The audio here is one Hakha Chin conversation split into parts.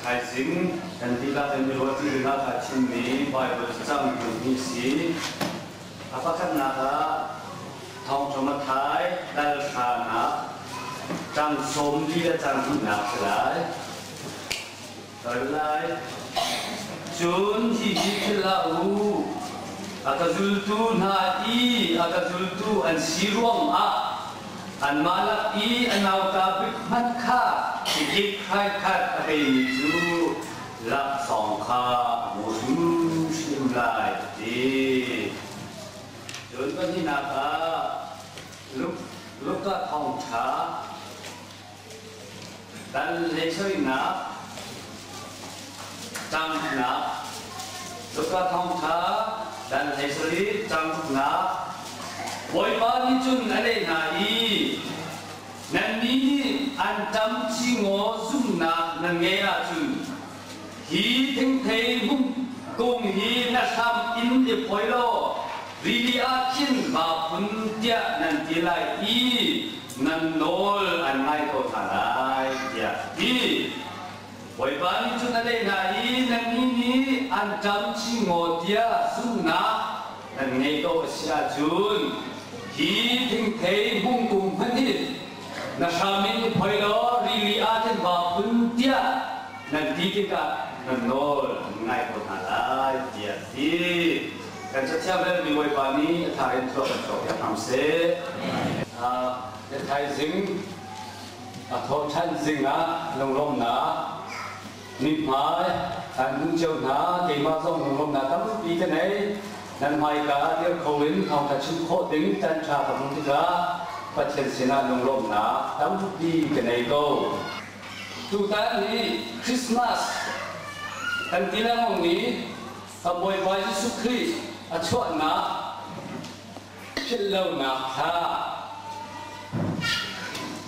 Thaizing kan dihlak in i ruahṭi dingah kaa thimmi Baibal cacang hmun hi a si. A pakhatnak ah Thawngṭha Matthai dal hranak cang 40 le cang hnihnak a si lai. Ka lai. Cun hihi philh hlah u, a ka zultu hna i a ka zultu an si ruangah anmah lak i a nauta bik hmanh kha tikik hraikhat a peimi cu laksawng kha a hmu hrimhrim lai, a ti. Cun pahnihnak ah Luka Thawngṭha Dal le sarihnak, caang thumnak, Luka thawngṭha dal 17 caang thumnak. Bawipa nih cun a leh hna i, Nannih nih anṭam ci ngaw zumhnak nan ngeih ahcun hi thingthei hmung kung hi na hram in i phawi law rili ah khin vaa phun tiah nan ti lai i nan nawl an ngai ko hna lai tiah a ti. Bawipa nih cun a leh hna i nannih nih anṭam chingaw tiah zumhnak nan ngei ko a si ahcun hi thingthei hmungkung hmanh hi na hram in i phoi law rili ah khin vaa phun tiah nan ti tikah nan nawl an ngai ko hna lai tiah a ti. Kan cathiang relmi Bawipa nih a thar in thluak kan chuahpiak hram seh. Thaizing a thawhṭhan zing ah lunglawmhnak mithmai an hmuh cio hna. Keimah zong lunglawmhnak tampi ka nei. Nan hmaika ah dir kho in thawngṭha chim khawh ding caan ṭha ka hmuh tikah Pathian sinah lunglawmhnak tampi ka nei ko. Tutan hi Christmas kan ti lengmang mi Kan Bawipa Jesuh Khrih a chuahnak philhlonak thla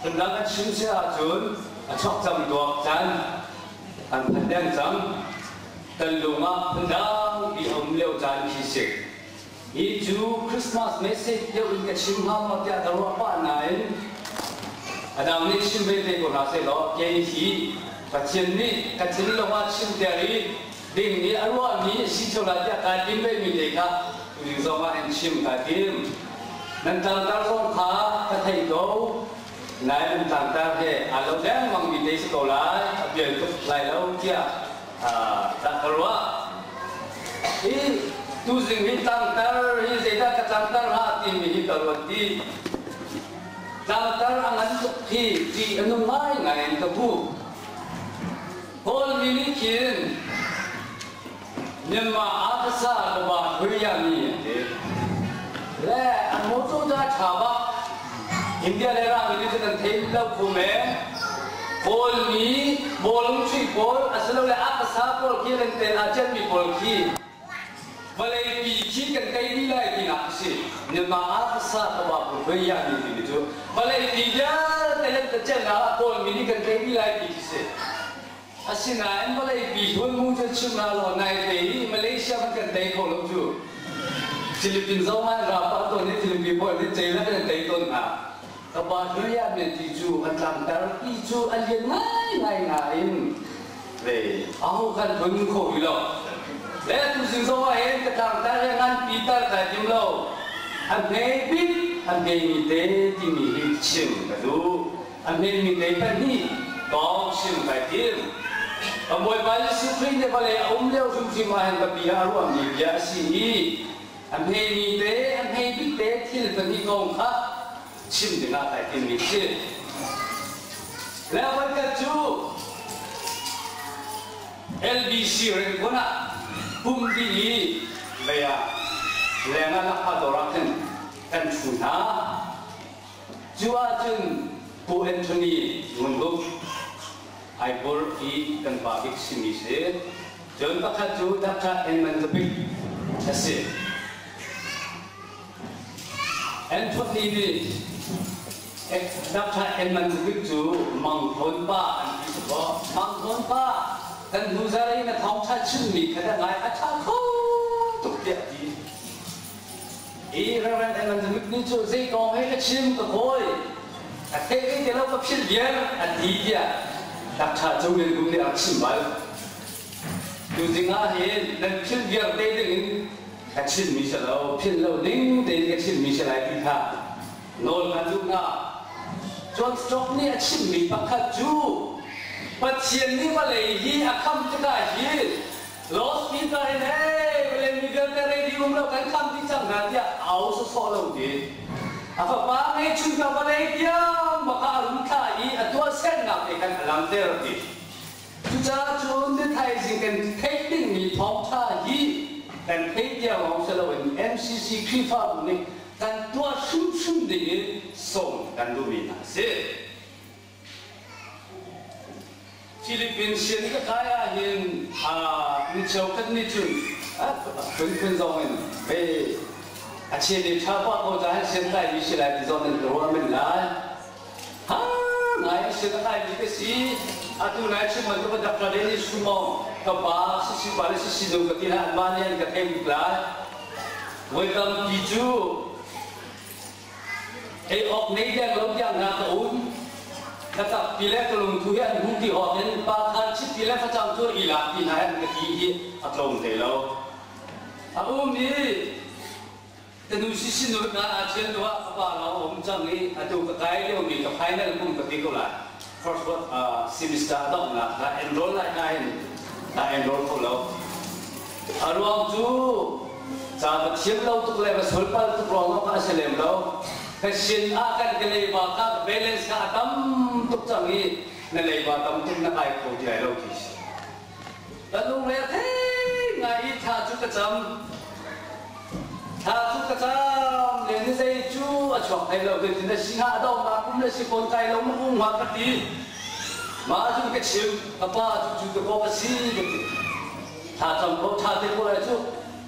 phundang kan chim si ahcun a chuak cang duak can an phan deng cang. Kan lung ah phundang pi a um lio caan khi si. Hi cu Christmas message deuh in ka chim hnga maw tiah ka ruah pah nain a dang nih chim ve te ko hna sehlaw kei hi Pathian nih ka thinlung ah chimter i ding nih a ruahmi a si ṭheo lai tiah kaa tim vemi te kha tuzing zong ah in chim kaa tim. Nan tlangtar zong kha ka theih ko. Nain nan tlangtar he aa lo lengmangmi te si ko lai, a pial tuk lai lo tiah dah ka ruah. Hi tuzing hi tlangtar hi zeidah ka tlangtar hnga timi hi ka ruat dih. Tlangtar a ngan tuk hi ṭih a nung ngaingai in ka hmuh. Kawlmi nih khin Myanmar Akasa Kaba Hriyami an ti. Le an motor ca ṭha bak. India le rami nih cun an thei lo kho men. Kawlmi bawlung chuih pawl asilole Akasa pawl khi an tel aa ciatmi pawl khi vawleipi khi kan tei dih lai tinak a si. Myanmar Akasa Kaba Hriyami timi cu vawleipi vialte an ka ciatnak ah Kawlmi nih kan tei dih lai ti khi si. Asinain vawleipi hlunmu cu chim hna law naite i Malaysia hmanh kan tei kho lo cu. Philippines zong ah ra pah tawn i Philippines pawl nih cei lak in an tei tawn hna. Ka pa Julia men ti cu an tlangter ti cu a lian ngaingai nain ve aho kan hlun kho rih lo. Le tuzing zong ah hin ka tlangter he ngan pi tar kai tim lo. A hme bik a hmemi te timi hi chim ka duh. A hmenmi te pahnih kong chim kai tim. Kan Bawipa Jesuh Khrih nih vawlei a um lio hrimhrim ah hin biapi ah a ruahmi bia a si i a hmemi te, a hme bik te thil pahnih kong kha chim dingah kai timmi a si. Le voikhat cu LBC Rangoon ah pum dih i lei ah leng ah lakphak dawr ah khin kan ṭhu hna. Cu ahcun Pu Anthony Ngun Uk Aipur i kan pa bik simi si. Cun pakhat cu Dr. Edmund Zabik a si. Anthony nih Dr. Edmund Zabik cu Mangthawn pa an ti si kaw Mangthawn pa kan hnu zarh i na thawngṭha chimmi kha dah ngai a ṭha kho tuk tiah a ti. Hi Reverend Edmund nih cu zei kong he ka chim ka kawi a theih ti lo ka philh viar a ti tiah. Dak Tha Cung Lian Kum nih a rak chim bal. Tuzing ah hin nan philh viar te ding in ka chimmi si lo, philh lo ding tein ka chimmi si lai ti kha nawl kan duh hna. John Stroke nih a chimmi pakhat cu Pathian nih vawlei hi a kham tikah hin loudspeaker in hey vawlei mi vialte ready um lo kan kham dih cang hna tiah au sawsawh lo ti. A fapa ngeihchun ka vawlei tiang bak ah a run thlah i a tuahsernak te khan a langhter ti. Cucaah cun ni thaizing kan theih dingmi thawngṭha hi kan theih tiang lawng si loin MCC Khrihfabu nih kan tuah hrimhrim ding in sawm kan duhmi hna a si. Philippines sian ka kai ahhin mi cheukhat nih cun phunphun zong in hei a chia le ṭha pah ko caah sian kaimi si lai ti zong nan ka ruah men lai. Ha ngai sian a kaimi ka si. Atu nai chim bantuk Dr. Dennis Shumong ka pa sisi pa le sisi nu ka ti hna anmah nih an ka thei bik lai. Voi tampi cu ei awk nei deng lo tiang hna ka um. Ka tappi le ka lungthu hi an hung ti hawk in pa khan chiti le facang cu i lak ti hna an ka ti hi a tlawm te lo. A um i ka nu sisi nu hna aa ṭhial hnu ah ka pa lawng a um cang i atu ka kai liomi ka final kum ka ti ko lai. First semester a donghnak ka enroll lai nain ka enroll kho lo. A ruang cu ca ka thiam lo tuk le ka sualpal tuk ruang ah a si lem lo. Ka sin ah kan ka leiba kha ka balance kha a tam tuk cang i na leiba tam tuk na kai kho ti lai lo ti si. Ka lungre a thei ngai i thla cu ka cam. Thla cu ka cam len i zei cu a chuak thai lo. Zeitin na si hnga a dawmnak kum le si fawn kai lo mu um hnga ka ti. Mah cun ka chim, ka pa cu cu ka kaw ka si ka ti. Thla cam ko tha te ko lai cu.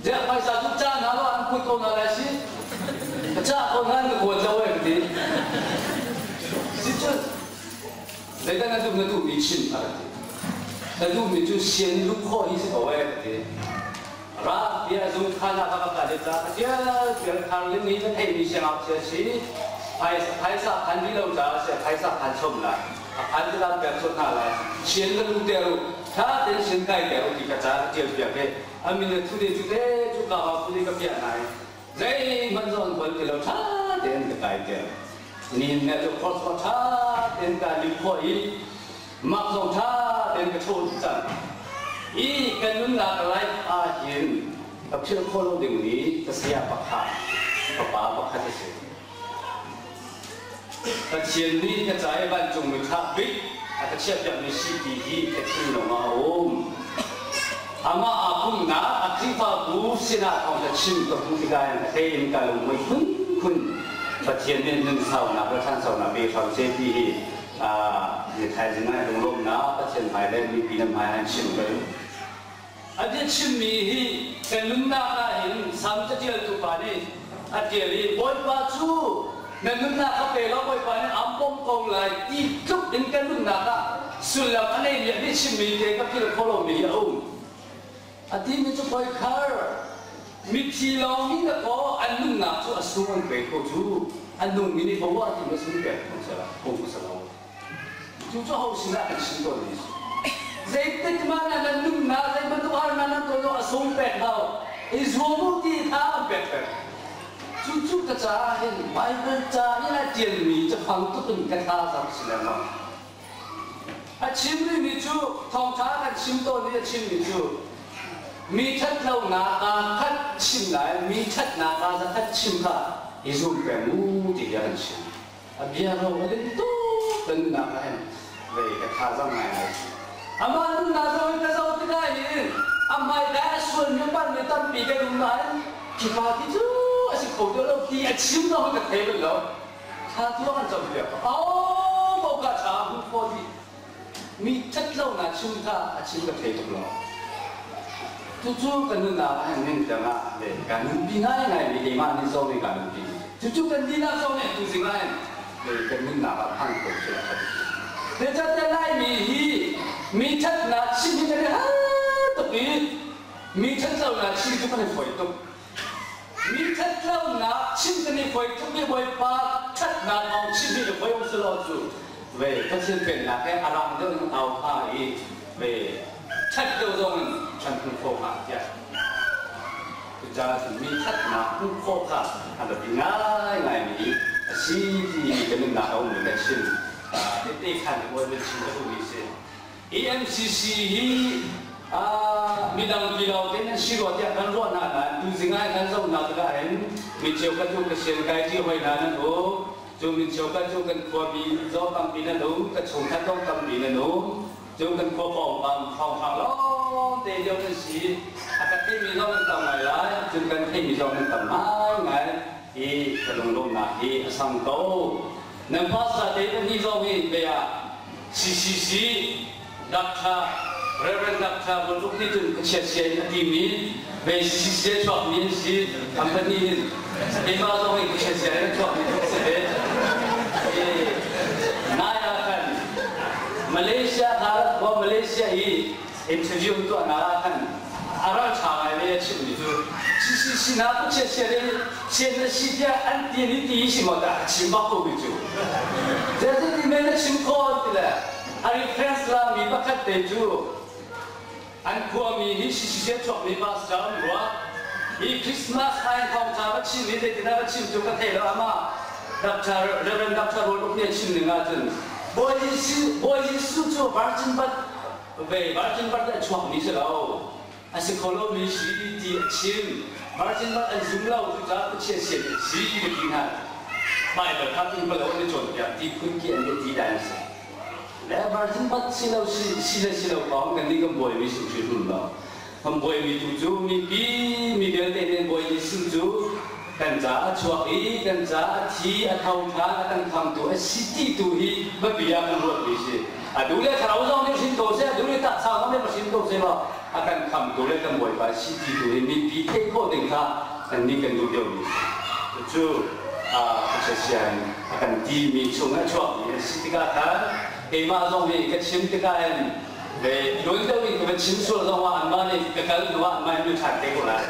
Ziah phaisa cu ca hna lo an put ko hna lai si. Ka cah ko hna ka kuat lo e ka ti. Si cun zeidah na duh na duhmi chim a ka ti. Na duhmi cu sian luh khawh hi si ko e ka ti. Ra tiah zungkhan ah ka va kal i ca ka ṭial tial khar ling i na theihmi siangngakchia si phaisa phan dih lo caah si phaisa phan chom lai a phan tikah pek chawt hna lai sian ka lu ter u ṭha tein sian kai ter u ti ka ca ka ṭial piak i a min a thu de cu te cu ka va phu ka piah hna i zeihmanh zong an hngal ti lo ṭha tein ka kai ter nihin ne cu course kha ṭha tein ka lim khawh i Mah zong ṭha tein ka chawn cang. I kan nunnak life ahhin ka philh khawh lo dingmi ka saya pakhat, ka pa pakhat a si. Pathian nih ka ca i vancungmi ṭha bik a ka chiahpiakmi si ti hi ka thinlung ah a um. Amah aa pumnak a Khrihfabu sinah thawngṭha chim ka hmuh tikah in a hlei in ka lungmui phunphun Pathian nih nunsaunak le ṭhanchonak pe hram seh ti hi ni thaizing ah lunglawmnak Pathian hmai le mipi na hmai an chim ko. A bia chimmi hi kan nunnak ah hin Salm caṭialtu pa nih a ṭial i Bawipa cu na nunnak ka pe law Bawipa nih aan bawmh ko lai ti tluk in kan nunnak ah sullam a neimi a bia chimmi te ka philh kho lomi hi a um. A timi cu Bawikhar mithi lawng nih dakaw an nunnak cu a sung an pe kho cu an nungmi nih boah ti a sung pek kho sela kho selo. Cu cu ho sinah kan chim tawn mi si. Zeitik hmanh ah nan nunnak zei bantuk harnak nan ton a sung pek hau. I zuam u ti kha an pek peng. Cucu ka caah hin Bible ca in a ṭialmi cafang tuk in ka thazaang si lengmang. A chim rihmi cu thawngṭha kan chim tawn i a chimmi cu mi ṭhatlonak aa khat chim lai, mi ṭhatnak aa zakhat chim kha i zum peng u ti hi a kan chim. A bia ro a ling tuk kan nunnak ah hin vei ka thazaang ngaingai. Amah nunnak zong in ka zoh tikah hin a hmailai a sualmi a palhmi tampi kan um nain khi pa khi cu a si kho deuh lo ti a chim zong hi ka thei bal lo. Thla tu kan cawnpiak. Oh, ko ka cha hu kho ti. Mi that lo na chim kha a chim ka thei tuk lo. Cucu kan nunnak ah hin ning tiang ah le kan nunpi ngaingai mi keimah nih zong nih kan nunpi. Cucu kan dinak zong nih tuzing ah hin le kan nunnak ah phan ko sila ka ti. Zeicahtiah Laimi hi mi thatnak chim hi kan i har tuk i mi that lonak chim cu kan i fawi tuk. Mi ṭhatlonak chim kan i fawi tuk i Bawipa ṭhatnak kong chim hi i fawi um si lo cu. Ve Pathian pennak he a rang deuh in au hnga i ve ṭhat deuh zong in kan hmuh khawh hnga tiah. Cucaah cun mi ṭhatnak hmuh khawh kha a biapi ngaingaimi a si ti ka nunnak a ummi ka chim. Tehte khan in uan chim ka duhmi a si. EMCC hi midang ti lo te nan si rua tiah kan ruah hna nain tuzing ah kan zohnak tikah hin mi cheukhat cu ka sian kai ṭi hoi hna nan um. Cu min cheukhat cu kan khuami zaw tampi nan um, ka chungkhat zong tampi nan um. Cu kan khua pawngkam hrawnghrang lawng te lio nan si. A ka theimi zong nan tam ngai lai, cun kan theimi zong nan tam ngaingai i ka lunglawmhnak hi a sang ko. Nan pastor te pahnih zong hi bia CCC Doctor Reverend Doctor Buluk nih cun khuachia sia in a timi ve CCC a chuakmi an si. An pahnih hin keimah zong hi khuachia sia in a chuakmi ka si ve. Nai ah khan Malaysia kha khua Malaysia i interview an tuahnak ah khan a ralṭha ngai ve a chimmi cu CCC hna khuachia sia le sian na si tiah an ti ni ti si maw dah a chim bak ko mi cu. Zeizati men na chim khawh ti le a reference lami pakhat te cu an khuami hi siseh chuakmi pastor an ruah. Hi Christmas ai thawngṭha va chim hi zeitin va chim cu ka thei lo ama Dr. Reverend Dr. Rual Uk nih a chim ning ahcun Bawi Jesuh Bawi Jesuh cu virgin birth ve virgin birth a chuakmi si lo a si kho lomi si ti a chim. Virgin birth an zum lo cucaah Pathian sian a si ka ti hna. Bible kha tlung palo an i cawnpiak ti phun ki an ti dan a si. Le virgin birth si lo si si le si lo kong kan nih kan buaimi si hrim lo. Kan buaimi tu cu mipi mi vialte nih Bawi Jesuh cu kan caah a chuak i kan caah a thi a tho ṭhan a kan khamtu a si ti tu hi biapi ah kan ruatmi si. A duh le thlarau zong nih hrin ko seh, a duh le taksa zong nih va hrin ko seh law a kan khamtu le kan Bawipa si ti tu hi mipi theih khawh ding kha kannih kan duh deuhmi si. Cucu Pathian a kan timi chung a chuakmi a si tikah khan keimah zong nih ka chim tikah hin ve tuan deuh in ka va chim sual zong ah anmah nih ka kal hnu ah anmah in ṭhan te ko lai.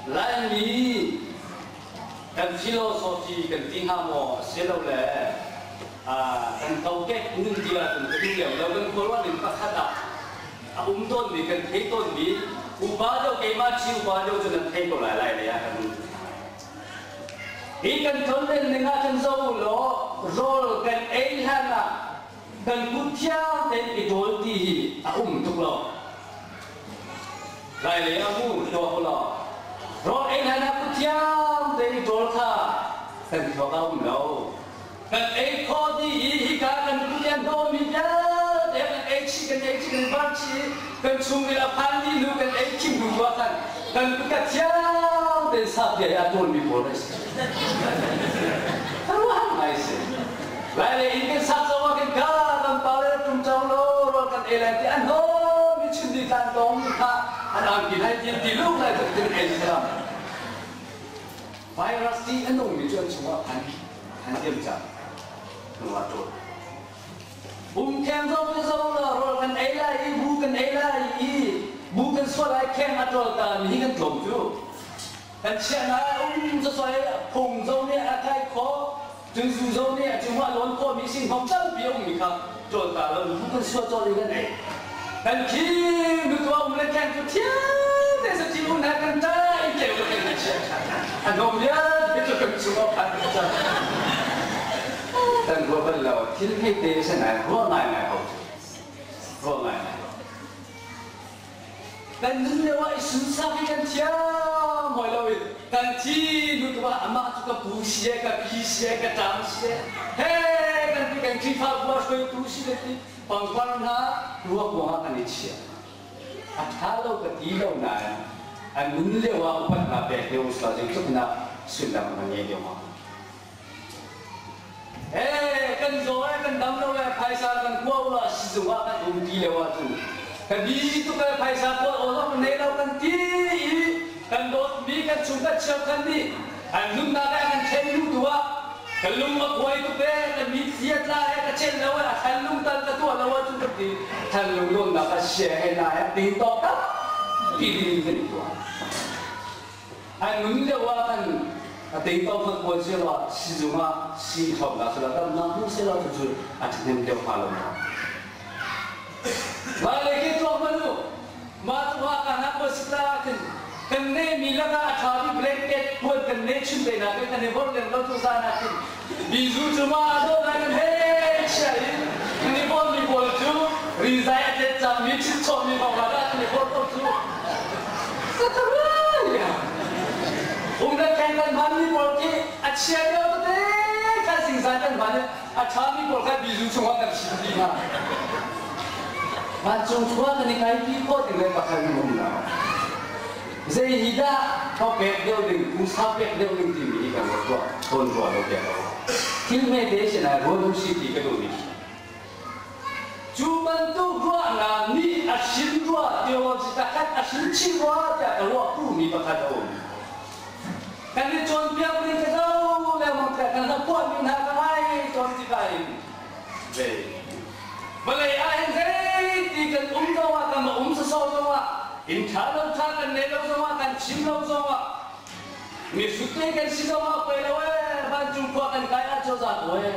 Laimi kan philosophy kan ti hnga maw silole kan kokek nun ti ahcun ka duh lem lo. Kan khuaruah ning pakhat ah a um tawnmi kan thei tawnmi upa deuh keimah chi upa deuh cu nan thei ko lai lai lei ah kan um. Hi kan tonlen ning ah kan zoh u law rawl kan ei hlan ah kan kut thiang tein i ṭawl ti hi a um tuk lo. Lailei ah mu tuah u law rawl ei hlan ah kuthiang tein i ṭawl kha kan thluak a um lo. Kan ei khawh dih i hika kan kut i a hnawmmi vialte kan ei chih kan ei chih kan bar chih i kan chungril a phan dih hnu kan ei khim hnu tu ah khan kan kut a thiang tein sapia i a ṭawlmi pawl an si. Ruah ngai si. Lailei in kan sak zong ah kan ka kan pa le tum cang lo rawl kan ei lai ti an hom i chun ni tlan tong kha an angki lai ti ti luk lai tuk tin ei salam. Virus ti an um mi cu an chungah phan phan diam cang nuwa ṭul. Umkheng zong cu zo lo rawl kan ei lai i bu kan ei lai i bu kan sual lai kheng a ṭol ta mi hi kan tlawm cu. Kan chiahnak um cu phung zong nih a kai khawh, cun zu zong nih a cungah lawn khawhmi singhom tampi a ummi kha ṭawl ta lo bu kan suah cawlh i kan ei. Kan khim nutuah um le kheng cu thiam te sa ci um hna kan ṭai keu le kan chiah. A hnawm vialte cu kan chungah phan cang. Kan ruah bal lo thil hmete si nain ruah ngaingai ko cu. Ruah ngaingai. Kan nun lio ah i sunsak hi kan thiam hawi lo i kan thi hnu tu ah amah cu ka pu si e, ka pi si e, ka ṭang si e, he kan ti kan Khrihfabu ah hruaitu si kan ti pangpar hna ruak ruangah kan i chiah. A ṭha lo ka ti lo nain a nun lio ah upatnak pek lio usla zeitluk in dah sullam a ngei lio hnga. Ee, kan zaw ee, kan dam lo ee, phaisa kan kua ula sizung ah kan um ti lio ahcun ka bi tuk ee, phaisa kuat awk zong kan nei lo kan ti i kan dawtmi kan chung kan cheukhat nih an nunnak ee kan ṭhen hnu tu ah ka lung a kuai tuk ee, ka mitthli a tla ee, ka celh lo ee, a thlan lung tal ka tuah lo ahcun ka ti thlan lung lawnnak ah sia he na he ting tawk tak ti ding kan i tuah. An nun lio ah kan A tingtong hmanh pawl si lo sizung ah sii thlopnak si lo damnak hmu si lo cucu a ṭhahnem deuh hnga lo maw? Mah le khi tuak hmanh u. Mah cu Haka hna pawl si ta khin kan neihmi lakah a ṭha bik blanket puan kan nei chun te hna kan i vorh leng lo cu zan ah khin bizu cu mah ah dawh ngai kan hei chia i kan i vorhmi pawl cu rizai a tet cangmi chitchawhmi kong ah dah kan i vorh ko cu. Umnak kheng kan hmanmi pawl khi a chia deuh tete khan singzai kan hman i a ṭhami pawl kha bizu chungah kan chim dih hna. Vancung khua kan i kaipi khawh ding le pakhat in um lo. Zei hi dah thaw pek deuh ding, pumsa pek deuh ding timi hi kan ruat tuah, tawn rua lo pek lo. Thil hmete sinah ruat u si ti ka duhmi. Cu bantuk ruahnak nih a hrin rua theology takhat a hrin chih rua tiah ka ruah pumi pakhat a um. Kan i cawnpiak ning ka zo lengmang tiah kan rak tuahmi hna ka ngai tawn tikah in zei vawlei ah hin zeiti kan um zongah kan va um sawsawh zongah inn ṭha lo ṭha kan nei lo zongah kan chim lo zongah mi hrut kan si zongah poi lo ee vancung khua kan kai ah cu za ko ee.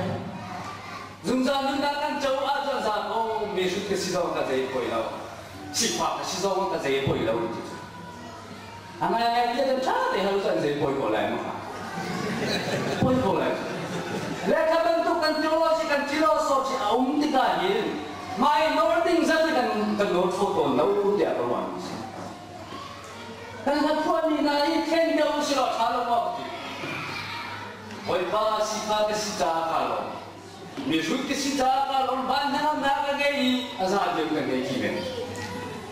Zungzal nunnak kan co ahcun za ko mihrut ka si zong ka zei poi lo. Sifak ka si zong ka zei poi lo ti cu. A ngai ngai ti kan ṭha te hal cu an zei poi ko lai ma. Poi ko lai. Le kha bantuk kan theology kan philosophy a um tikah hin mai nawl ding zat hi kan kan nawl kho tawn lo tiah ka ruah mi si. Kan hla phuahmi hna hi thlen deuh usih law ṭha lo maw ka ti. Bawipa sifah ka si caah kaa lawm. Mihrut ka si caah kaa lawm. Van hnangamnak ka ngei i a za deuh ka ngei ti men.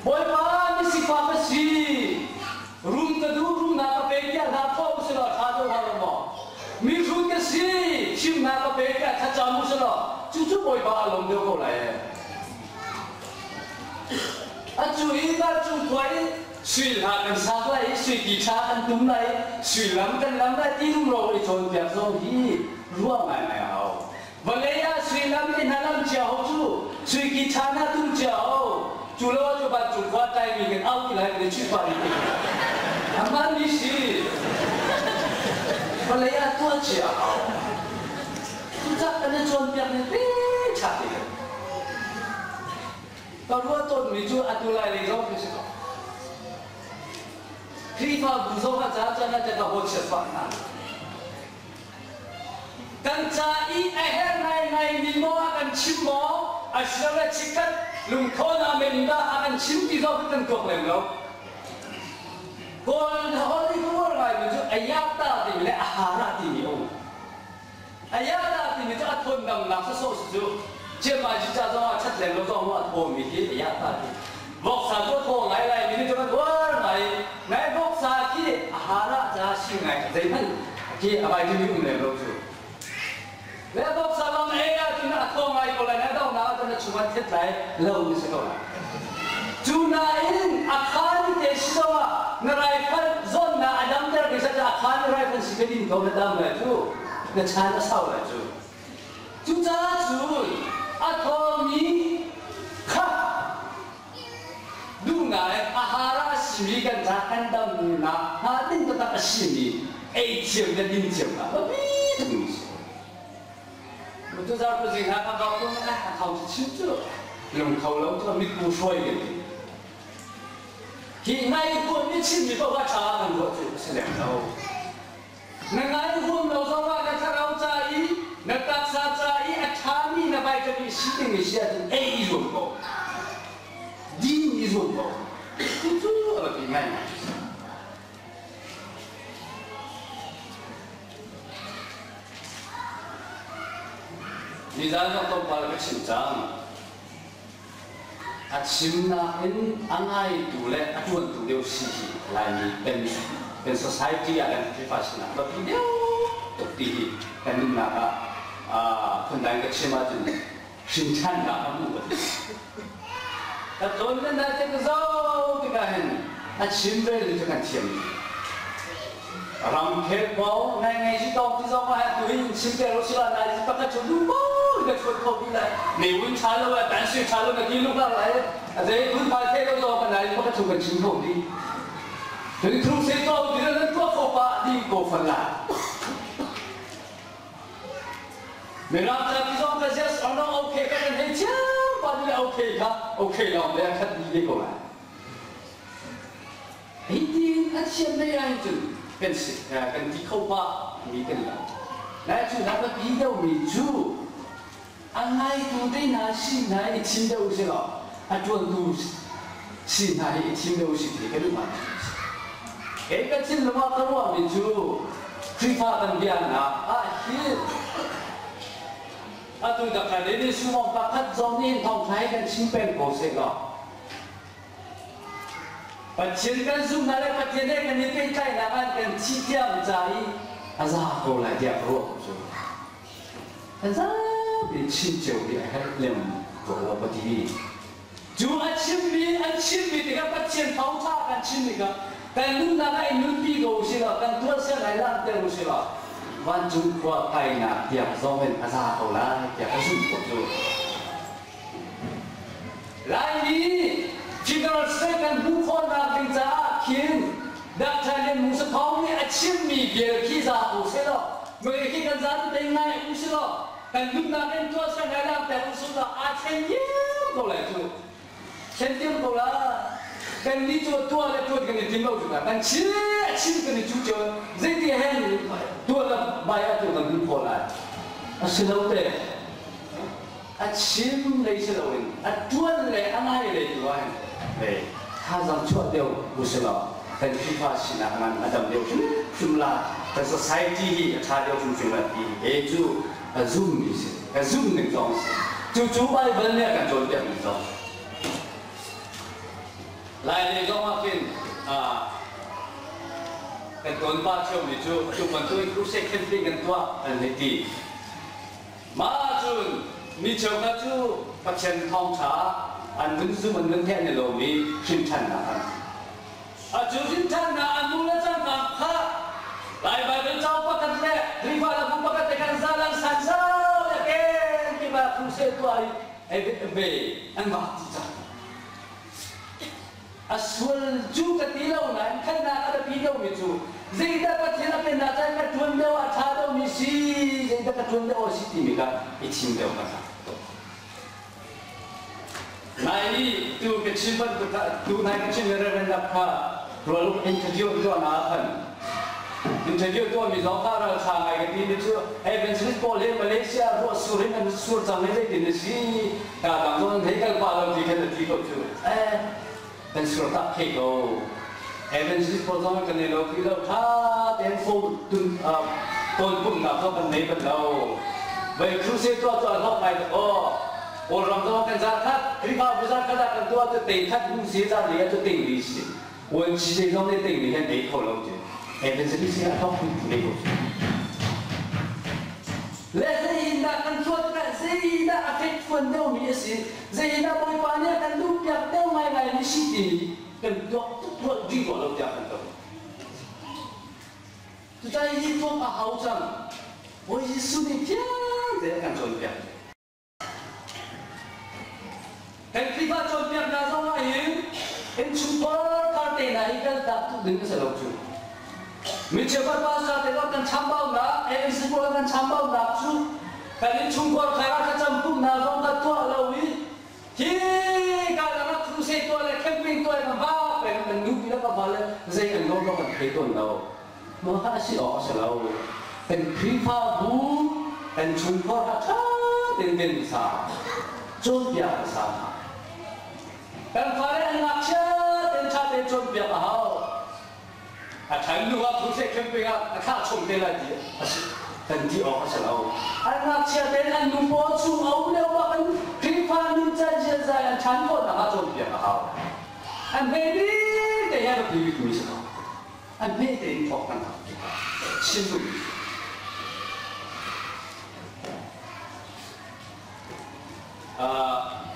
Bawipa misifah ka si. Rum ka duh, rumnak ka pe tiah hla phuah usih law ṭha deuh hnga lo maw? Mihrut ka si, chimnak ka pe tiah thlacam usih law cucu Bawipa a lawm deuh ko lai ee. Atu hi vancung khua i sui hla kan sak lai i sui ti ṭha kan tum lai i sui lam kan lam lai ti rumro i cawnpiak zong hi ruah ngaingai a hau. Vawlei ah sui lam i hna lam cia ho cu sui ki ṭha hna tum cia ho cu lo ah cu vancung khua tlaimi kan au ti lai kan i chuih pah rih ti. A hmaanmi si. Vawlei ah tuah cia a hau. Cucah kan i cawnpiak ning te ṭha te kan. Ka ruah tawnmi cu atu lai lei zong khi si ko. Khrihfabu zong ah caan caan ah ka hawichiat pah hna. Kan ca i a herh ngaingai mi maw a kan chim maw asilole chikkhat lungthawn ah men dah a kan chim ti zong kan tuak lem lo. Kawl holh i ka uar ngaimi cu ayata timi le ahara timi a um. Ayata timi cu a thawn-damnak sawsawh si cu Chiangmai ca zong ah ṭhat leng lo zong a thawmi hi ayata ti. Voksa cu a thaw ngai lai mi nih cun an uar ngai. Ngai voksa khi a hara ca si ngai zeihmanh khi a vitamin um lem lo cu. Le voksa lawng ei ahcun a thaw ngai ko lai na dohnak ahcun na chung ah thet lai lo ni si ko lai. Cu nain a khaan te si zongah na raifanh zawnnak a damter ding sa a khaan raifanh si ka din ko na dam lai cu na chan a sau lai cu. Cucaah cun a thawmi kha duh ngai a hara a simi kan ca kan damnak hnga ding taktak a simi ei thiam le din thiam kha biapi tukmi si. Tuzar pazing ha ka ko na a thau chim cu lung kho lo cu mitku hruai kan ti. Hi ngai huam ni chim mi paoh ṭha kan ruah cu a si lem lo. Na ngai huam lo zong ah na thlarau ca i na taksa ca i a ṭhami na vitamin si ding si ahcun ei i zuam ko. Din i zuam ko. Cucu a biapi ngaingai. Nizan zong tlawmpal ka chim cang. A chimnak in a ngaitu le a ṭuantu deuh si hi Laimi kan kan society ah kan Khrihfa sinak biapi deuh tuk ti hi kan nunnak ah phundang ka chim ahcun hrinṭhannak a hmuh ka ti. Ka tlawn nan dai te ka zoh tikah hin a chim rel cu kan thiam dih. Ramkhel kong ngai ngai si tawng ti zong ah tu hin chim te ro sila nai si pakhat chu lu bo ka chuan kho bi lai. Ne win tha lo ah tan sui tha lo na ti lu ka lai. A zei kun phai the lo zong kan nai pakhat chu kan chim kho di. Tun thung se to ti nan tuah kho pa di ko fan la. Mirang ca ti zong ka yes or no okay ka kan hei chiam pa ni le okay kha okay lawng le khat ni te ko lai. Hi tiin a thiam mei ah hin cun kan si kan ti kho pa mi kan lo. Nai cu hna ka pi deuh mi cu a ngaitu te hna si hna i thim deuh si law a ṭuantu si hna hi i thim deuh si ti ka duh ngai. Kei ka thinlung ah ka ruahmi cu Khrihfa kan biaknak ah hin atu Dr. Dennis Sumong pakhat zong nih thawngṭha hi kan chim peng ko seh law Pathian kan zumhnak le Pathian he kan i pehtlaihnak ah kan thih tiang ca i a za ko lai tiah ka ruah ko cu. Kan zapi chim cio hi a herh lem ko lo ka ti. Cu a chimmi an chimmi tikah Pathian thawngṭha kan chim tikah kan nunnak ah i nunpi ko usih law kan tuahser lai langhter usih law vancung khua kainak tiang zong in a za ko lai tiah ka zumh ko cu. Laimi federal state kan hmuh khawhnak ding caah khin Dr. Lian Hmung Sathawng nih a chimmi bia khi za ko seh law mei khi kan zapi te ngai usih law kan nunnak in tuahser ngai langhter usih law aa thlen diam ko lai cu thlen diam ko la kan nih cu tuah le tuan kan i tim lo cu kan chim a chim kan i cu cu zeiti hen tuah le bai ah tu kan hmuh khawh lai a si lo te a chim lei si loin a ṭuan le a ngai lei tu ah hin hei thazaang chuah deuh usilaw kan Khrihfa sinak man a dam deuh hrimhrim la, kan society hi a ṭha deuh hrimhrim la ti he cu ka zummi si, ka zum ning zong si. Cucu Baibal nih a kan cawnpiak ning zong. Lai lei zong ah khin kan tawnpa ṭhiomi cu atu bantuk in crusade campaign kan tuah an hei ti. Mah ahcun mi cheukhat cu Pathian thawngṭha an vun zum an vun theih an i lawm i hrinṭhannak an Atu hrinṭhannak an hmuh le cangka kha Lai Baibal cauk pakhat le Khrihfa hlabu pakhat te kan zalang san zau le ken kip ah crusade tuah i ve an vak ti cang. A sual cu ka ti lo nain khannak a biapi deuhmi cu zeidah Pathian a pennak caan ka ṭuan deuh ah ṭha deuhmi si, zeidah ka ṭuan deuh awk a si timi kha i thim deuh hmasa. Nai i tu ka chim bantuk tu nai ka chim Reverend kha rual interview tuah na khan interview tuahmi zong kha ralṭha ngai ka timi cu evangelist pawl hi Malaysia ruah sur in an sur cang i zeitin a si ka dang zong an hei kal pah lo ti khan a ti ko cu eh kan sur tak khe ko evangelist pawl zong kan nei lo ti lo ṭha tein phone tun tawn pumnak zong kan nei bal lo vai crusade tuah cu a hlawk ngai tuk aw Kawlram zong kan zar khat Khrihfabu zar khat ah kan tuah cu te khat hung si zar li ah cu ting li si Vuanci zei zong nih ting nih hin ei kho lo ti evangelist hi a thawk nei ko le zeiindah kan thuat tikah zeidah a fekfuan deuhmi a si, zeiindah Bawipa nih a kan duhpiak deuh ngaingaimi si timi kan tuak tuk ruah dih rua lo tiah kan tuah. Cucaah hi tuak a hau cang. Bawi Jesuh nih fiang tein a kan cawnpiak. Kan Khrihfa cawnpiaknak zong ah hin innchungkhar thar te hna hi kaltak tuk ding a si lo cu. Mi cheukhat pastor te kan chambaunak, ANC pawl kan chambaunak cu kan innchungkhar thar ah thlacam pumhnak zong kan tuah lo i hi ka dang ah crusade tuah le camping tuah le va peng kan nupi le ka va le zei an lawm kan thei tawn lo. Mah kha a si awk a si lo. Kan Khrihfabu, kan chungkhar kha ṭha tein kan sa. Cawnpiak a sa. Kan fale an ngakchia tein ṭha tein cawnpiak a hau. A ṭhan hnu ah crusade camping ah a thlah chom te lai ti a si. Kan ti awk a si lo. An ngakchia tein an nu paw chung a um lio bak in Khrihfa nuncan ziazai an ṭhan khawh nakhnga cawnpiak a hau. An hme bik te hi a biapi bikmi si ko. A hme tein thawk kan hau tikah chim duhmi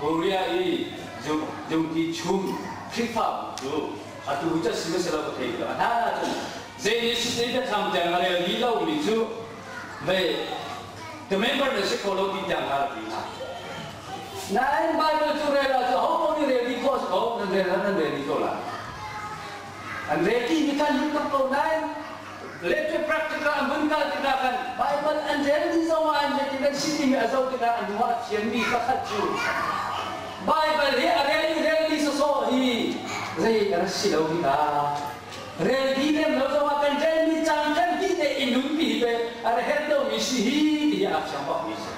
Korea i Jungki Chum Khrihfabu cu atu cu a si maw si lo ka thei lo. A hlan ahcun zei nih si biathlam tiang a rel rih lomi cu vei the member na si kho lo ti tiang kha ti hna. Nain Bible cu rel ahcun ho paoh nih rel dih khawh a si ko, nan rel nan rel dih ko lai. An rel timi kha lut tak ko nain Le cu practical an vun kal tikah khan Bible an rel dih zong ah an zeitin an si timi a zoh tikah an lung ah a fianmi pakhat cu Bible hi a rel i relmi sawsawh hi zei a rak si lo hi ta. Rel dih lem lo zong ah kan relmi caan kan dih te i nunpi hi pei a ra herh deuhmi si hi ti hi aa fiang bakmi si.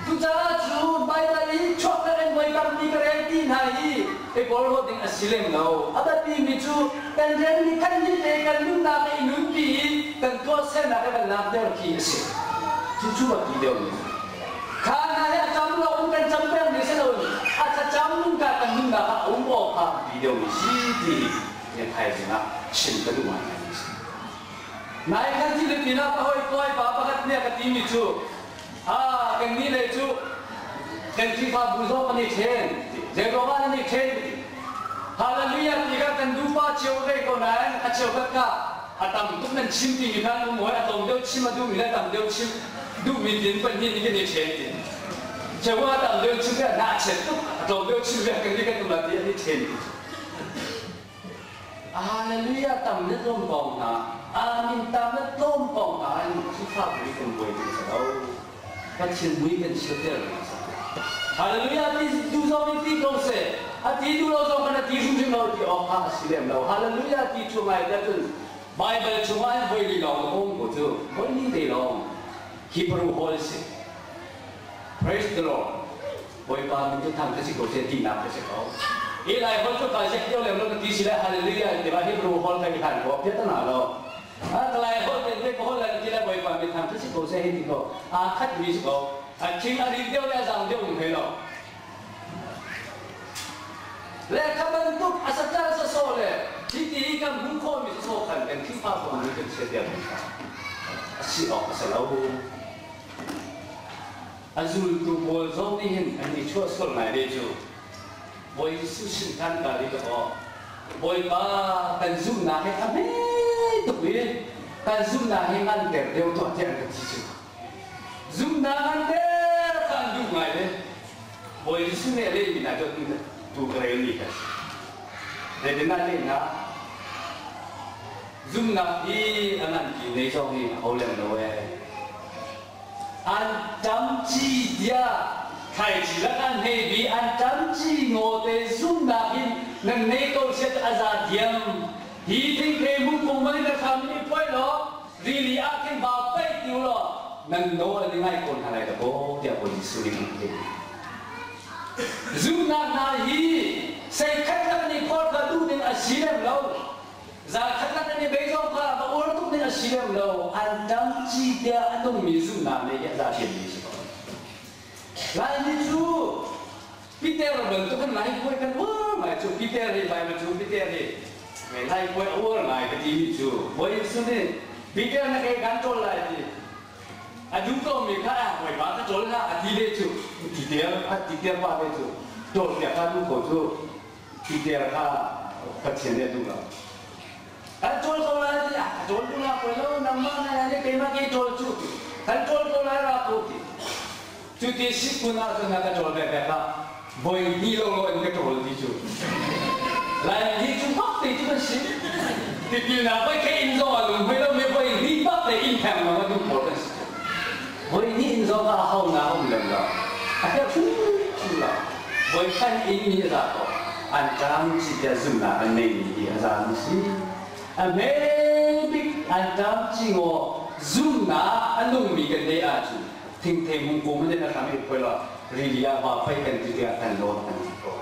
Cucaah cu Baibal i chuakter in voi tampi ka rel ti hna hi i porhlawt ding a si lem lo. A biapimi cu kan relmi kan nih le kan nunnak i nunpi i kan tuahsernak i kan langhter khi a si. Cucu a ti deuhmi. Kha hna hi a cam lo in kan cam pengmi si loin a thlacam nunka kan nunnak ah a um awk kha a ti deuhmi si ti hi nian thaizing ah chim ka duh ngaingaimi a si. Nai kan Philippine ah ka hawi pa pakhat nih a ka timi cu Ah, kannih lei cu kan Khrihfabu zong kan i ṭhen. Zeiruangah nan i ṭhen? Hallelujah ti kha kan duhpa cio ve ko nain a cheukhat kha a tam tuk nan chim timi kha an um hawi, a tlawm deuh chim a duhmi le a tam deuh chim duhmi tiin pahnih nih kan i ṭhen ti. Cheu a tam deuh chim ve hna a chet tuk, a tlawm deuh chim ve kan nih kan um la ti an i ṭhen ti. Hallelujah tam na tlawm kong hna, Amen tam na tlawm kong hna in Khrihfabu i kan buai ding si lo. Pathian mui kan chiater ding si. Hallelujah ti duh zong in ti ko seh. A ti duh lo zong kan a ti hrimhrim lo ti awk kha a si lem lo. Hallelujah ti cu ngai te cun Bible chungah hin voi li lawng a um ko cu. Voi li te lawng Hebrew hall si. Praise the Lord. Bawipa min cu thang ka si ko seh tinak ka si ko. Hi lai hol cu kai sek cio lem lo ka ti si le hallelujah ti ba Hebrew hol ka i hlan ko pia ta na lo. A ka lai hol te te ko hol la ti le Bawipa min thang ka si ko seh hi ti ko. Aa khat mi si ko. A thing a rin deuh le a zang deuh um hlei lo. Le kha bantuk a sacal sawsawh le hi ti i kan hmuh khawhmi sawsawh khan kan Khrihfa bu nih kan chiat deuh kha a si awk a si lo. A zultu pawl zong nih hin an i chuahsual ngai ve cu. Bawi Jesuh sin khan kal i aw Bawipa kan zumhnak hi a hme tuk i kan zumhnak hi nganter deuh tuah tiah an ka ti cu. Zumhnak nganter kha an duh ngai ve. Bawi Jesuh nih a lehmi hna cu tu ka relmi kha a si. Zeitindah a lehnak? Zumhnak hi a ngan ti nei zong hi a ho lem lo ee. An ṭamci tiah thlaici lak an hei bi an ṭamci ngawte zumhnak in nan nei ko siat a za diam. Hi thingthei mungkung man in a hram in i phuai law rili ah khin vau paih ti u law nan nawl an i ngai ko hna lai dakaw tiah Bawi Jesuh nih an ti. Zumhnak hna hi sei khat lak nih phor kha duh ding a si lem lo. Zarkhat lak in i bei zong kha va uar tuk ding a si lem lo. An ṭam ci tiah a nungmi zumhnak nih hi a za thiammi si ko. Laimi cu Peter bantuk in Laipuai kan uar ngai cu Peter hi Bible cu Peter hi Laipuai a uar ngai ka timi cu Bawi Jesuh nih Peter na ke kan ṭawl lai ti a duh komi kha a Bawipa ka ṭawl hlah a ti ve cu ti ter a ti ter pa ve cu ṭawl piak kha duh ko cu Peter kha Pathian nih a duh lo. Kan ṭawl ko lai ti ah ka ṭawl duh la poi lo nangmah na lai keimah ke ṭawl cu ti kan ṭawl ko lai ra ko ti cu ti si kun ahcun na ka ṭawl ve ve kha voi hnih lo lo in ka ṭawl ti cu lai hi cu bak te cu kan si tipil na voi ke in zong a lung hoi lo mi voi hnih bak te in theng lo a duh pawl kan si voi hnih in zong a hau na um lem lo a herh hrimhrim lo voi khat in mi a za ko an ṭam ci tiah zumhnak an neimi hi a za mi si a hme bik an ṭam ci ngaw zumhnak a nungmi kan neih ahcun thingthei hmungkung in a hram i phuai law rili ah va fei kan ti tiah kan lawn kan ti ko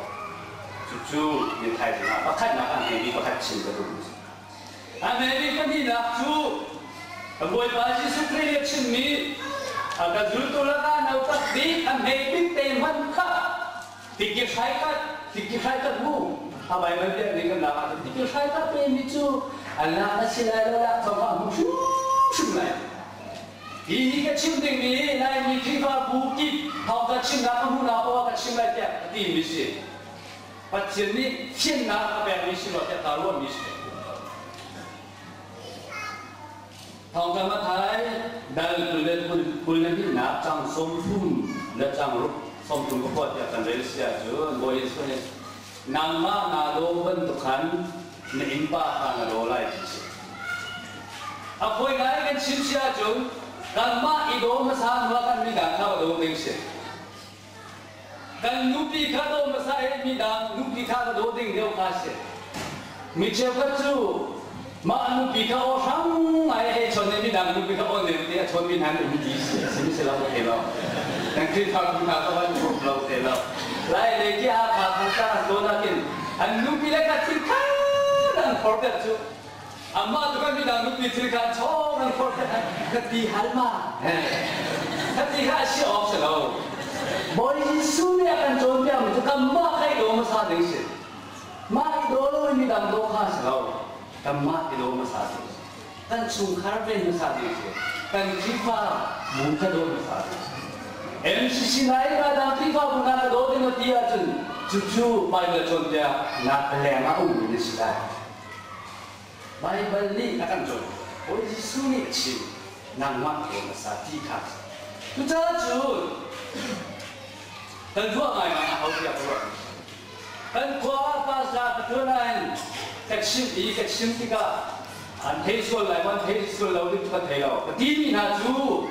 cucu ni thaizing ah pakhatnak a hme mi pakhat chim ka duh mi si A hmemi pahnihnak cu Bawipa Jesuh Khrih nih a chimmi a ka zultu lakah nautat bik a hme bik te hmanh kha tikir hrai kat tikir hrai kat mu a Baibal bia nih kan lak ahcun tikir hrai kat pe mi cu an lak a si lai lo lak zong ah hmu hrimhrim lai hi hi ka chim dingmi Laimi Khrihfabu kip thawng ka chimnak ka hmuhnak poah ka chim lai tiah ka timi si Pathian nih thiannak a ka pekmi si rua tiah kaa ruahmi si. Thawngtha Mathai dal 20 le 21nak cang 30 le cang ruk 30 pakua tiah kan rel si ahcun Bawi Jesuh nih nangmah naa daw bantuk khan na innpa kha na daw lai ti si. A fawi ngai kan chim si ahcun kanmah i daw hmasa hnu ah kan midang kha va daw ding si. Kan nupi kha daw hmasa i midang nupi kha va daw ding deuh kha si. Mi cheukhat cu mah nupi kha aw hrang ngai hei chawn i midang nupi kha aw nem te a chawnmi hna an um ti si. A si si lo ka thei lo. Kan Khrihfabu hna ka van um lo te lo. Lai lei ki Hakha Thantlang an tawn ahkhin an nupi le kha thil khan an phor deuh cu. Amah tu kan midang nupi thil kha chawng an phor ka ti hal ma. Ka ti kha a si awk si lo. Bawi Jesuh nih a kan cawnpiakmi cu kanmah kha i daw hmasa ding si. Mah i daw loin midang daw kha a si lo. Kanmah i daw hmasa ding si. Kan chungkhar ven hmasa ding si. Kan Khrihfa bu kha daw hmasa ding si. MCC nai dang Khrihfabu hna ka daw ding a ti ahcun cucu Bible cawnpiak nak leng ah a ummi na si lai. Baibal nih a kan cawn. Bawi Jesuh nih a chim, nangmah rawl na sa ti kha. Cucaah cun kan ruah ngaingai a hau tiah ka ruah. Kan khua ah pastor ka ṭuan nain ka chim i ka chim tikah an thei sual lai maw an thei sual lo ding cu ka thei lo. Ka timi hna cu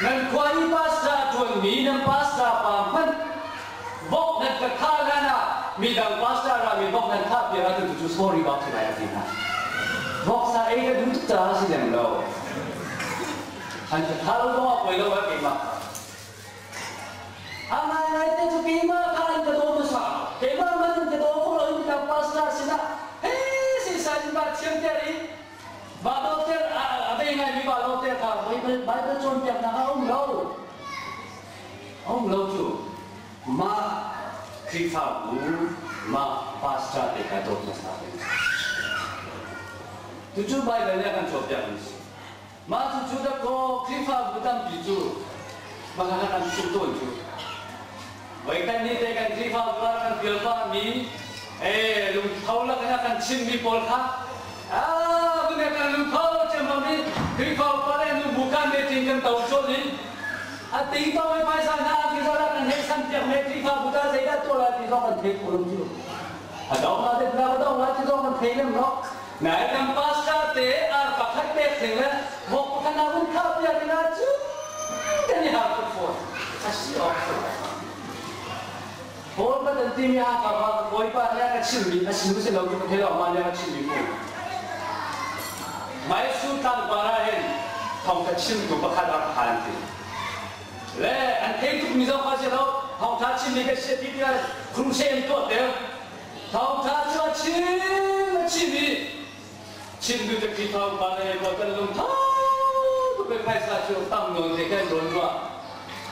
nan khua i pastor a ṭuanmi nan pastor pa hmanh vok nan ka thah hlan ah midang pastor rami vok nan thah piak ahcun cucu sorry bak si lai a ti hna. Voksa ei ka duh tuk caah si lem lo. An ka thah lo zong ah poi lo ah keimah. A ngaingai te cu keimah kha an ka daw hmasa. Keimah man an ka daw kho lo in midang pastor sinah hei si sai in ba thiam ter i ba daw ter a bei ngai mi ba daw ter kha Bible Bible cawnpiaknak a um lo. A um lo cu mah Khrihfabu mah pastor te kha dawt hmasa ding a si. Cucu Baibal nih a kan cawnpiakmi a si. Mah cucu dakaw Khrihfabu tampi cu mah kha kan chim tawn cu. Voikhat ni te kan Khrihfabu ah kan pial pahmi eh lungtho lakin a kan chimmi pawl kha ah vun kan lungtho ciammam i Khrihfabu pa le nu bu kan meeting kan to colh i A tingtong i phaisa hna an ti zong ah kan hei san piak me Khrihfabu ta zeidah tuah lai ti zong kan thei kho lo cu. A dong la det na dong la ti zong kan thei lem lo. Nai kan pastor te ar pakhat pek thing le vok pakhat na vun khah piak ina cu kan i har tuk fawn. A si awk si. Paul kan an timi ha ka ba Bawipa nih a ka chimmi a si si lo ti ka thei lo ma nih a ka chimmi mu. Maisu tlangpar ah hin thawngtha chimtu pakhat rak phan ti. Le an thei tuk mi zong kha si lo thawngtha chimmi ka si ti tiah crusade an tuah ter. Thawngtha cu a chim a chim i chimtu te Khrihfa upa le pawl kan lungtho tuk i phaisa cu tam nawn te kan rawn ruah.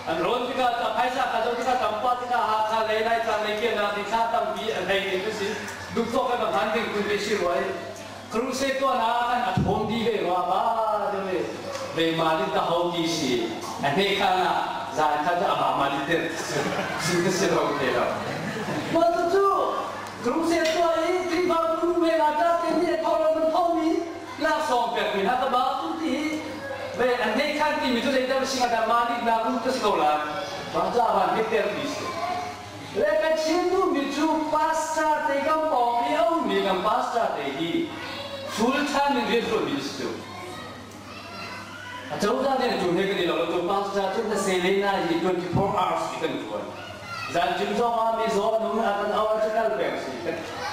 An rawn tikah a phaisa kha zoh tikah tampa tikah Hakha lei Laitlang lei kianak ding thla tampi a hlei ding a si. Duktawk in a hman ding kun ve si rua i Crusade tuahnak kan a ṭhawm dih ve rua ba deuh i veima nih ta ho ti si a hne khan ah zan khat cu amah mah nih tir sin ka si lo te lo. Mah cucu crusade tuah i Khrihfabu nu ve la ṭa te nih a thawh lo kan thawhmi laksawng pekmi hna ka ba tu ti hi ve an hne khan timi cu zeidah si hnga dah mah nih na ru ka si ko lai. Mah cu a van hmet ti si. Le ka chim duhmi cu pastor te kan pawng i a ummi kan pastor te hi full time in rian ṭuanmi na si cu. A cozah nih an ṭuan he kan i lo lo cu pastor cu na sele na hi 24 hours i kan ṭuan. Zan cim zong ah mizaw an um a kan auh ahcun kal peng si.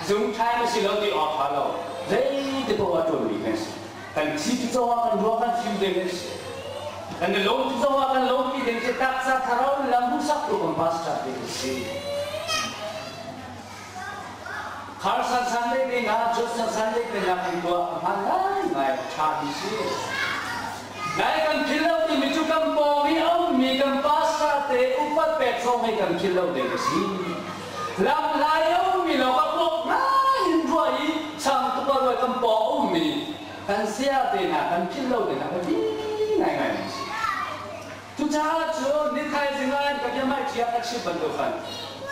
Zung time a si lo ti awk ṭha lo. Zeiti paoh a ṭuanmi kan si. Kan thi ti zong ah kan ruah kan fim ding an si. Kan i lawm ti zong ah kan lawmpi ding si. Taksa thlarau in lam hmuhsak tu kan pastor te kan si. Carson Sunday te hna, Johnson Sunday te hna kan tuah a hmaan ngaingai ṭha mi si. Nai kan philh lo timi cu kan pawng i a ummi kan pastor te upat pek zong hi kan philh lo ding a si. Lam lai a ummi lawng a puak ngai in ruah i sang tuk a ruai kan pawng a ummi kan saya te hna kan philh lo ding ah biapi ngaingai mi a si. Cucaah cun nithaizing ah ka biahmaiṭhi ah ka chim bantuk khan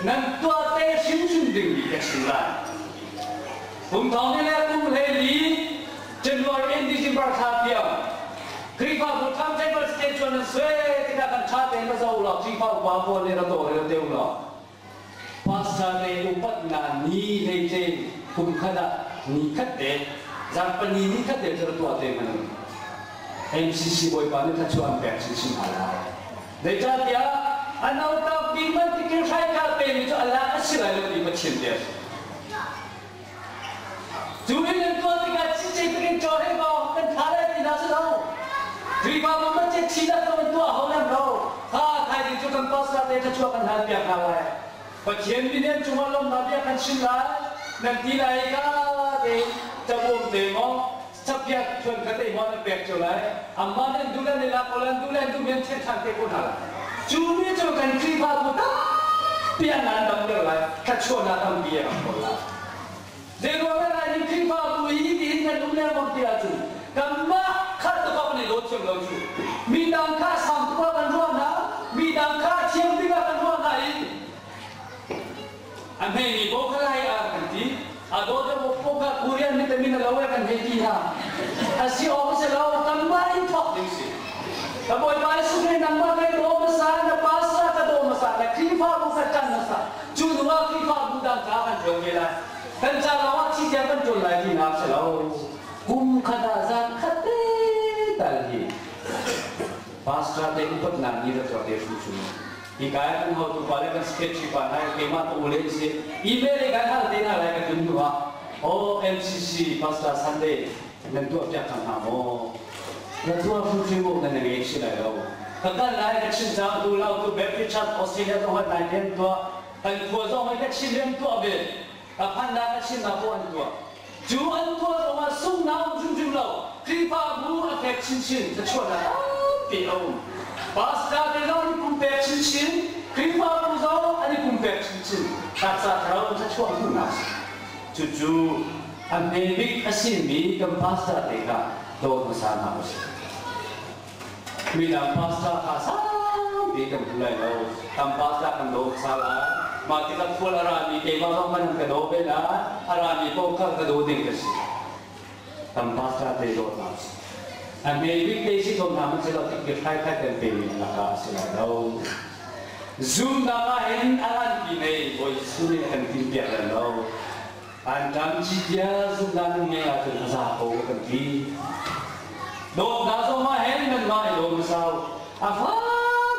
nan tuah te hrimhrim dingmi ka chim lai. Kum thong ni le kum 14 January in December thla tiang Khrihfabu timetable schedule nan suai tikah kan ṭha tein va zoh law Khrihfa upa pawl nih ra tawlrel te u law pastor le upatnak ni hleice kum khat ah ni khat te zarhpini ni khat te cu ra tuah te hmanh u. MCC Bawipa nih thluachuah an pek chinchin hna lai. Zeicahtiah a nauta pi man tikil hrai kha pemi cu a lak a si lai lo ti Pathian bia a si. Cu in an tuah tikah cicei takin caw he maw kan tha lai ti hna si lo. Khrihfabu man ce thi dah kan tuah ho lem lo. Tha thaizing cu kan pastor te thluachuah kan hal piak hna lai. Pathian minen cungah lawmhnak bia kan chim lai. Nan ti lai ka tein cabuam te maw Chappiat thuan kha te maw nan pek cio lai. Amah nih an duh le an i lak ko lai, an duh le an duhmi an thian ṭhan te ko hna lai. Cu mi cu kan Khrihfabu tampi an an damter lai, thluachuahnak tampi a rak ko lai. Zeiruang ah Laimi Khrihfabu hi tihin kan um lengmang ti ahcun kanmah kha tukak kan i dawt thiam lo cu. Midang kha sang tuk ah kan ruah hna, midang kha thiam bik ah kan ruah hna i A hmeimi paoh kha lai ah kan ti. A daw deuh paoh kha Korean vitamin a lo e kan hei ti hna. A si awk a si lo, kanmah in thawk ding si. Ka Bawipa Jesuh nih nangmah kai daw hmasa, na pastor ka daw hmasa, na Khrihfabu ka ṭan hmasa. Cu hnu ah Khrihfabu dang kha kan ṭuan ve lai. Kan ca lawngah thi tiang kan ṭuan lai tinak si lo. Kum khat ah zan khat te tal hi pastor te upatnak ni rak tuah te hrimhrim. Hika ah kan hotu pa le kan secretary pa hna keimah ka u le si email i kan hal te hna lai ka tlun hnu ah oh MCC Pastor Sunday nan tuah piak cang hna maw? Na tuah hrimhrim u nan ngei si lai lo. Ka kal lai ka chim cang tu lau tu Baptist Church Australia zong han nai rian tuah kan khua zong hei ka chim rian tuah ve ka phan na ka chim na ko an tuah cu an tuah zong ah sung na um hrimhrim lo Khrihfabu a fek chinchin thluachuahnak tampi a um pastor te zong an i pumpek chinchin Khrihfabu zong an i pumpek chinchin taksa thlarau thluachuah hmuhnak si cucu a hme bik a simi kan pastor te kha dawt hmasa hna usih Midang pastor kha saupi kan hmu lai lo. Tam pastor kan daw hmasa lai. Mah tikah khual a rami keimah zong kan ka daw ve lai. A rami paoh kha ka daw ding ka si. Tam pastor te dawtnak si. A hme bik te si ko hna hmanhsehlaw tikir thlai thlai kan pemi an lakah a si lai lo. Zumnak ah hin a nganpi nei Bawi Jesuh nih a kan timhpiak lem lo. An ṭam citia zumhnak nan ngeih ahcun a za ko kan ti. Dawtnak zong ah hin nanmah i lawm a sau. A fa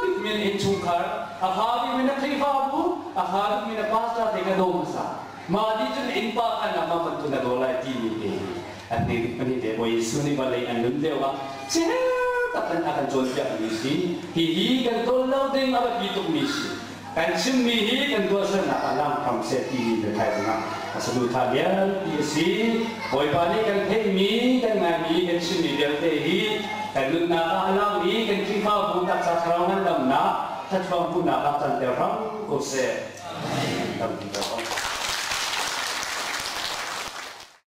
bikmi na innchungkhar, a fa bikmi na Khrihfabu, a fa bikmi na pastor te kha daw hmasa. Mah nih cun innpa kha nangmah bantuk na daw lai timi te hi an hne bik pahnih te Bawi Jesuh nih vawlei an nun lio ah siher tak in a kan cawnpiakmi si. Hihi kan tawl lo ding a biapi tukmi si. Kan chimmi hi kan tuahsernak ah lang hram seh timi biathai zongah a saduhthah vialpi a si. Bawipa nih kan theihmi, kan ngaimi, kan chimmi vialte hi kan nunnak ah a lang i kan Khrihfabu taksa thlarau ngandamnak, thluachuah hmuhnak ah canter hram ko seh. Tampi ko.